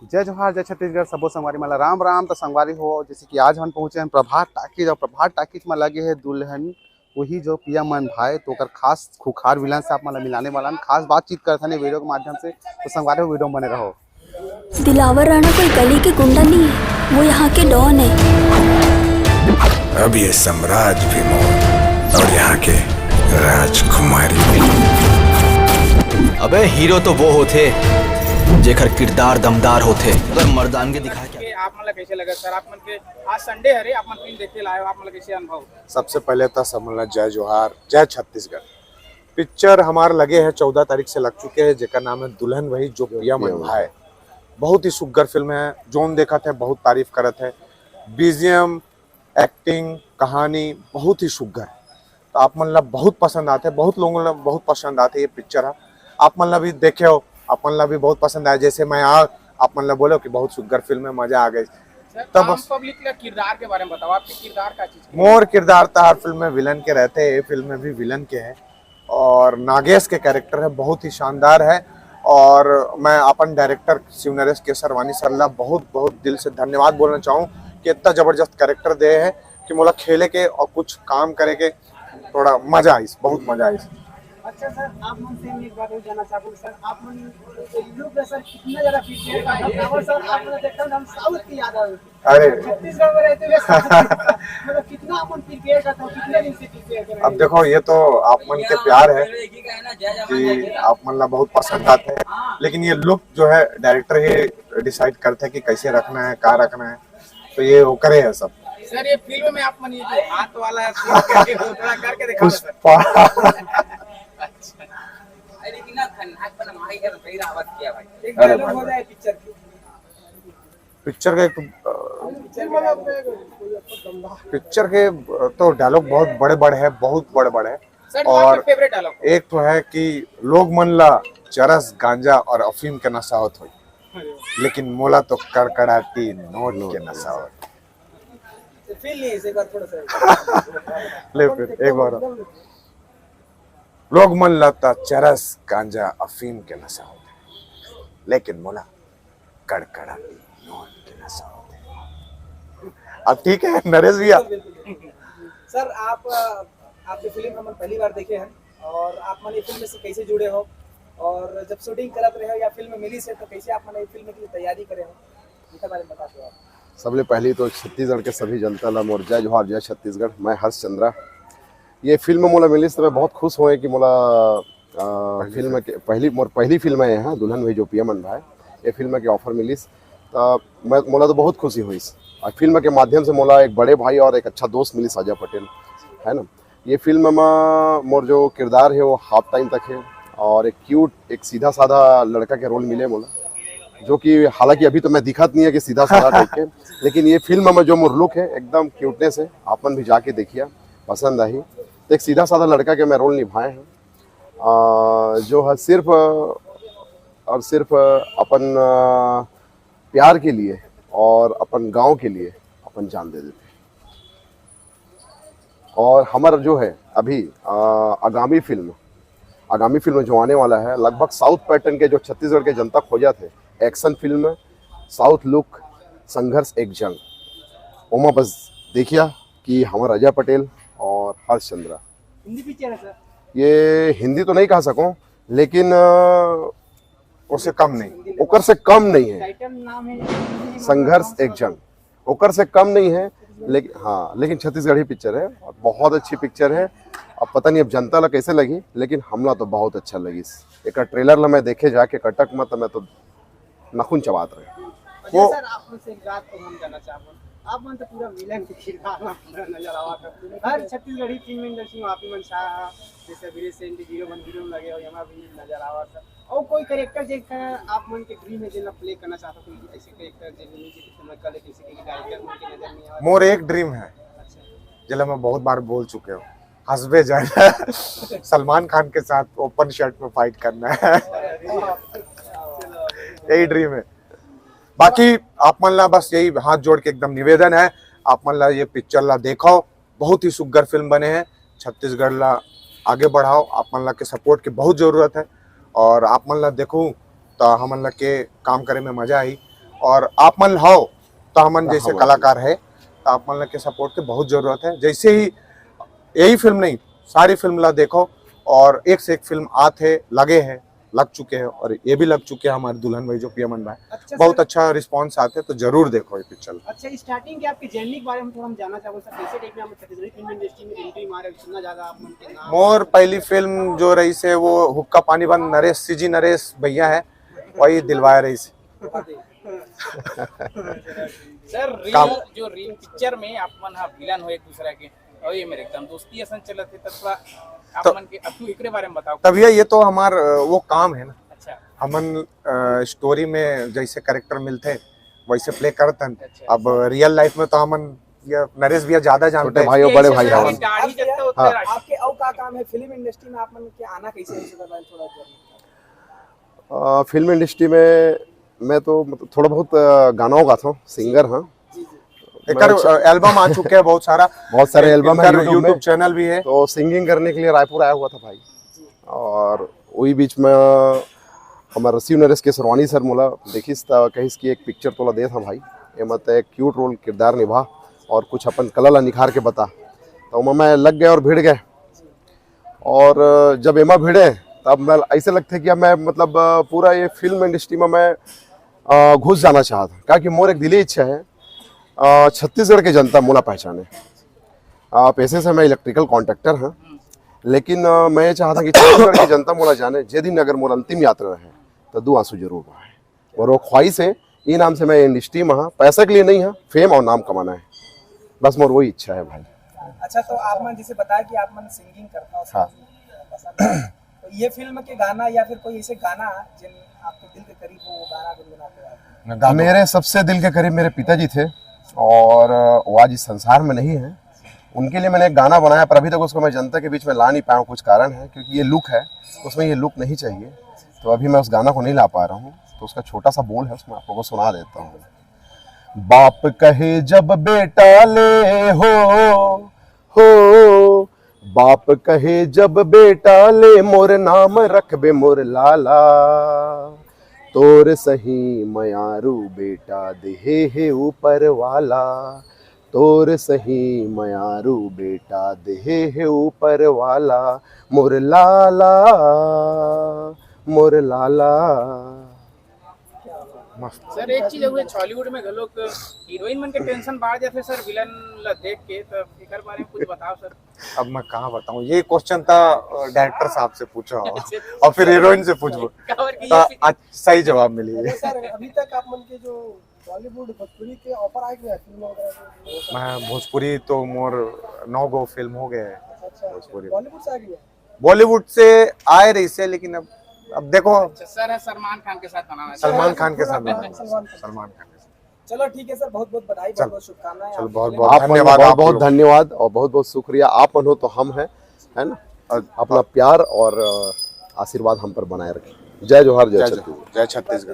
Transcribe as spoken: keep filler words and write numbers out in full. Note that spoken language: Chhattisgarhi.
जय जोहार, जय छत्तीसगढ़, सबो संगवारी मन ला राम राम। तो संगवारी हो, जैसे कि आज हम पहुंचे हैं प्रभात टाकीज, और प्रभात टाकीज में लगे है दुल्हन वही जो पिया मन भाए, तो ओकर खास खूंखार विलन से आप मन ला मिलाने वाला हन। खास बातचीत करत हन वीडियो के माध्यम से, तो संगवारी हो, वीडियो में बने रहो। दिलावर राणा कोई गली के गुंडा नहीं है, वो यहाँ के डॉन है। अब ये साम्राज्य भी मोर और यहाँ के राजकुमारी भी। अबे हीरो तो वो होथे जेकर किरदार दमदार होथे, अगर मर्दानगी दिखा के के आप मन ला कैसे लगा सर? आप मन के आज संडे हरे, आप मन फिल्म देखे लाए हो, आप मन ला कैसे अनुभव? सबसे पहले तो सब मन ला जय जोहार, जय छत्तीसगढ़। पिक्चर हमार लगे है, चौदह तारीख से लग चुके हैं, जेकर नाम है दुल्हन वही जो पिया मन भाए। बहुत ही सुग्घर फिल्म है, जोन देखत है बहुत तारीफ करत है। बीजीएम, एक्टिंग, कहानी बहुत ही सुग्घर। तो आप मन ला बहुत पसंद आते, बहुत लोगों ला बहुत पसंद आते ये पिक्चर है। आप मन ला भी देखे हो, आप मन ला भी बहुत पसंद आया। जैसे मैं आ आप मन ला बोलो कि बहुत सुग्घर फिल्म है, मजा आ गई। सर, तब आम बस- पब्लिक का किरदार के बारे में बताओ, आपके किरदार का चीज? मोर किरदार तो हर फिल्म में विलन के रहते हैं, ये फिल्म में भी विलन के है। और नागेश के कैरेक्टर है, बहुत ही शानदार है। और मैं अपन डायरेक्टर शिव नरेश केसरवानी सर ला बहुत बहुत दिल से धन्यवाद बोलना चाहूँ कि इतना जबरदस्त कैरेक्टर दे है कि मोला खेले के और कुछ काम करे के थोड़ा मजा आइस, बहुत मजा आइस। अच्छा सर, आप मन से हम एक बात और जानना चाहूँगा सर, आप मन लोग का सर कितना ज्यादा प्रिपेयर करता था? और सर, आप मन देखता हूँ, हम साउथ की याद आ रही। अरे छत्तीसगढ़ में रहते हुए साउथ की, मतलब कितना आप मन प्रिपेयर करता हूँ, कितने दिन से प्रिपेयर कर रहे अब देखो, ये तो आप मन के प्यार है कि आप मन ला बहुत पसंद आते हैं, लेकिन ये लुक जो है डायरेक्टर ही डिसाइड करते हैं कि कैसे रखना है, कहाँ रखना है, तो ये वो करे है सब। सर, ये फिल्म में आप मन ये जो हाथ वाला scene करके वो थोड़ा करके दिखाओ सर। पुष्पा। अच्छा। अरे कितना खन्नाक बना भाई, कर भाई रावत किया भाई। एक अरे dialogue भाई। हो जाए पिक्चर की। पिक्चर के एक तो, अ, पिक्चर के तो डायलॉग बहुत बड़े बड़े हैं, बहुत बड़े बड़े हैं। सर, और आपका फेवरेट डायलॉग? एक तो है कि लोग मन ला चरस, गांजा और अफीम के नशा होत होई, लेकिन मोला तो कड़कड़ाटी नोट के नशा होत। फील नहीं है इसे, एक बार थोड़ा सा। ले फिर एक बार, लोग मन ला तो चरस, गांजा, अफीम के नशा होत, लेकिन मोला कड़कड़ाटी नोट के नशा होत। अब ठीक है नरेश भैया, सर, आप, अ, आपकी फिल्म हम पहली बार देखे हैं और आप मन ये फिल्म से कैसे जुड़े हो और जब शूटिंग करत रहे हो या फिल्म मिली से तो कैसे आप मन ये फिल्म के लिए तैयारी करे हो, इसके बारे में बता दो आप। सबले पहली तो छत्तीसगढ़ के सभी जनता ला मोर जय जोहार, जय छत्तीसगढ़। मैं हर्ष चंद्रा। ये फिल्म मोला मिलिस तो मैं बहुत खुश होए कि मोला आ, फिल्म के पहली मोर पहली फिल्म है यहाँ दुल्हन वही जो पिया मन भाए। ये फिल्म के ऑफर मिलिस तो मैं मोला तो बहुत खुशी हुई। और फिल्म के माध्यम से मोला एक बड़े भाई और एक अच्छा दोस्त मिलिस अजय पटेल, है ना। ये फिल्म में मोर जो किरदार है वो हाफ टाइम तक है और एक क्यूट, एक सीधा साधा लड़का के रोल मिले मोला, जो कि हालांकि अभी तो मैं दिखत नहीं है कि सीधा साधा टाइप के, लेकिन ये फिल्म में जो मोर लुक है एकदम क्यूटनेस है, आप मन भी जाके देखिए, पसंद आही। तो एक सीधा साधा लड़का के मैं रोल निभाए हैं, आ, जो है सिर्फ और सिर्फ अपन आ, प्यार के लिए और अपन गांव के लिए अपन जान दे देते हैं। और हमारा जो है अभी आ, आगामी फिल्म, आगामी फिल्म जो आने वाला है, लगभग साउथ पैटर्न के जो छत्तीसगढ़ के जनता खोजत है, एक्शन फिल्म, साउथ लुक, संघर्ष एक जंग। ओमा बस देखिया कि हमारा अजय पटेल और हर्ष चंद्रा। हिंदी पिक्चर है सर। ये हिंदी तो नहीं कह सकूं, लेकिन आ, उससे कम नहीं। ओकर से कम नहीं है। टाइटल नाम है संघर्ष एक जंग, ओकर से कम नहीं है। लेकिन हाँ, लेकिन छत्तीसगढ़ी पिक्चर है और बहुत अच्छी पिक्चर है। अब पता नहीं अब जनता ला कैसे लगी, लेकिन हमला तो बहुत अच्छा लगी। एक ट्रेलर ला मैं देखे जाके कटक में, तो मैं तो नखुन चबात रहे। अच्छा सर, आप मन से एक बात को हम जानना चाहबो, आप मन तो पूरा विलन के किरदार में पूरा नजर आवा था। हर छत्तीसगढ़ी फिल्म इंडस्ट्री में आप ही मन छा, जैसे वीरेश सेन के हीरो बन हीरो लगे हो, यहाँ भी नजर आवा था। और कोई कैरेक्टर जेकर आप मन के ड्रीम है जेला प्ले करना चाहता, कोई ऐसे कैरेक्टर जेल में किसी समय कल किसी के डायरेक्टर मन के नजर में आवा? मोर एक ड्रीम है, जिला मैं बहुत बार बोल चुके हूँ, हंसबे जान सलमान खान के साथ ओपन शर्ट में फाइट करना है। यही ड्रीम है। बाकी आप मन ला बस यही हाथ जोड़ के एकदम निवेदन है, आप मन ला ये पिक्चर ला देखो, बहुत ही सुग्घर फिल्म बने हैं। छत्तीसगढ़ ला आगे बढ़ाओ, आप मन ला के सपोर्ट के बहुत जरूरत है। और आप मन ला देखूं तो हमन ला के काम करे में मजा आई। और आप मन हव, तो हमन जैसे कलाकार है, तो आप मन के सपोर्ट के बहुत जरूरत है। जैसे ही यही फिल्म नहीं, सारी फिल्म ला देखो, और एक से एक फिल्म आत है, लगे है, लग चुके हैं, और ये भी लग चुके हैं हमारे दुल्हन भाई जो पिया मन भाई। अच्छा बहुत सर। अच्छा रिस्पॉन्स आते हैं, तो जरूर देखो ये पिक्चर। अच्छा, स्टार्टिंग के आपकी जर्नी के बारे में थोड़ा हम जानना चाहबो सर, कैसे टाइप में आप छत्तीसगढ़ी फिल्म इंडस्ट्री में एंट्री मारे, कितना ज्यादा आप मन के नाम? मोर पहली फिल्म जो रही से वो हुक्का पानी बंद, नरेश, सीजी नरेश भैया है, वही दिलवाया रही से। सर, रील, काम- जो रील पिक्चर में आप मन हा विलन हो एक दूसरा के, और ये मेरे एकदम दोस्ती असन चलत है, तब थोड़ा आप तो मन के, अब तू एकरे बारे में बताओ। तब ये, ये तो हमार, अ, वो काम है ना। अच्छा। हमन, अ, स्टोरी में जैसे कैरेक्टर मिलते हैं, वैसे प्ले करते हैं। अच्छा। अब रियल लाइफ में तो हमन ये नरेश भैया ज्यादा जानते छोटे हैं। भाई हो, बड़े भाई हो। दाढ़ी जब तो हाँ। आपके अउ का काम है फिल्म इंडस्ट्री में, आप मन के आना कैसे हो सकता है, थोड़ा जरूर। अ, फिल्म इंडस्ट्री में मैं तो मतलब थोड़ा बहुत, अ, गाना गाता हूँ, सिंगर हाँ। जी, जी। मैं एकर, अच्छा अ, एल्बम आ चुके हैं बहुत सारा। बहुत सारे एल्बम है इनकर YouTube में। YouTube चैनल भी है। तो सिंगिंग करने के लिए रायपुर आया हुआ था भाई। जी। और वही बीच में हमारे शिव नरेश केसरवानी सर मोला देखिस त कहिस कि एक पिक्चर तोला देत हँव भाई, एमा तैं एक क्यूट रोल किरदार निभा और कुछ अपन कला ला निखार के बता। तो ओमा मैं लग गए और भिड़ गए। और जब एमा भिड़े तब मैं ऐसे लगथे कि अब मैं मतलब पूरा ये फिल्म इंडस्ट्री में मैं, अ, घुस जाना चाहत हँव, काहे कि मोर एक दिली इच्छा है, अ, छत्तीसगढ़ के जनता मोला पहचाने। अ, पेशे से मैं इलेक्ट्रिकल कॉन्ट्रैक्टर हँव, लेकिन, अ, मैं ये चाहत हँव कि छत्तीसगढ़ के जनता मोला जाने। जे दिन अगर मोर अंतिम यात्रा रहे, तो दू आंसू जरूर बहाए। और वो ख्वाहिश है, ये नाम से मैं इंडस्ट्री में हँव, पैसा के लिए नहीं हँव, फेम और नाम कमाना है, बस मोर वही इच्छा है भाई। अच्छा, तो आप मन जैसे बताया कि आप मन सिंगिंग करता हो, हाँ। सिंगिंग पसंद है, तो ये फिल्म के गाना या फिर कोई ऐसे गाना जिन आपके दिल के करीब हो, वो गाना गुनगुनाते हो आप? मैं गा दो। मेरे सबसे दिल के करीब मेरे पिताजी थे और वो आज इस संसार में नहीं है। उनके लिए मैंने एक गाना बनाया, पर अभी तक उसको मैं जनता के बीच में ला नहीं पाया हूँ, कुछ कारण है, क्योंकि ये लुक है, उसमें ये लुक नहीं चाहिए, तो अभी मैं उस गाना को नहीं ला पा रहा हूँ। तो उसका छोटा सा बोल है, उसमें आप लोगों को सुना देता हूँ। बाप कहे जब बेटा ले हो, हो, बाप कहे जब बेटा ले, मोर नाम रखबे मोर लाला, तोर सही मयारू बेटा देहे हे ऊपर वाला, तोर सही मयारू बेटा देहे हे ऊपर वाला, मोर लाला, मोर लाला। मस्त। सर, एक चीज हुए, छॉलीवुड में घलोक हीरोइन मन के टेंशन बाढ़ जाथे सर, विलन ला देख के, तो एकर बारे में कुछ बताओ सर। अब मैं कहाँ बताऊँ, ये क्वेश्चन तो डायरेक्टर साहब से पूछो और फिर हीरोइन से पूछो, काबर कि तो ये आज सही जवाब मिली। अरे सर, अभी तक आप मन के जो बॉलीवुड, भोजपुरी के ऑफर आए कि नहीं फिल्म वगैरह के? मैं भोजपुरी तो मोर नौ गो फिल्म हो गए हैं। अच्छा, अच्छा, भोजपुरी। बॉलीवुड से आए कि नहीं? बॉलीवुड से आए रहिसे, लेकिन अब, अब देखो। अच्छा, सर है सलमान खान के साथ बनाना सलमान खान के साथ बनाना। सलमान खान के साथ। चलो ठीक है सर, बहुत बहुत बधाई, बहुत बहुत शुभकामनाएं। चलो, बहुत बहुत धन्यवाद, बहुत बहुत धन्यवाद और बहुत बहुत शुक्रिया। आप मन हो तो हम हैं, है ना? और अपना प्यार और, अ, आशीर्वाद हम पर बनाए रखें। जय जोहार, जय छत्तीसगढ़। जय छत्तीसगढ़।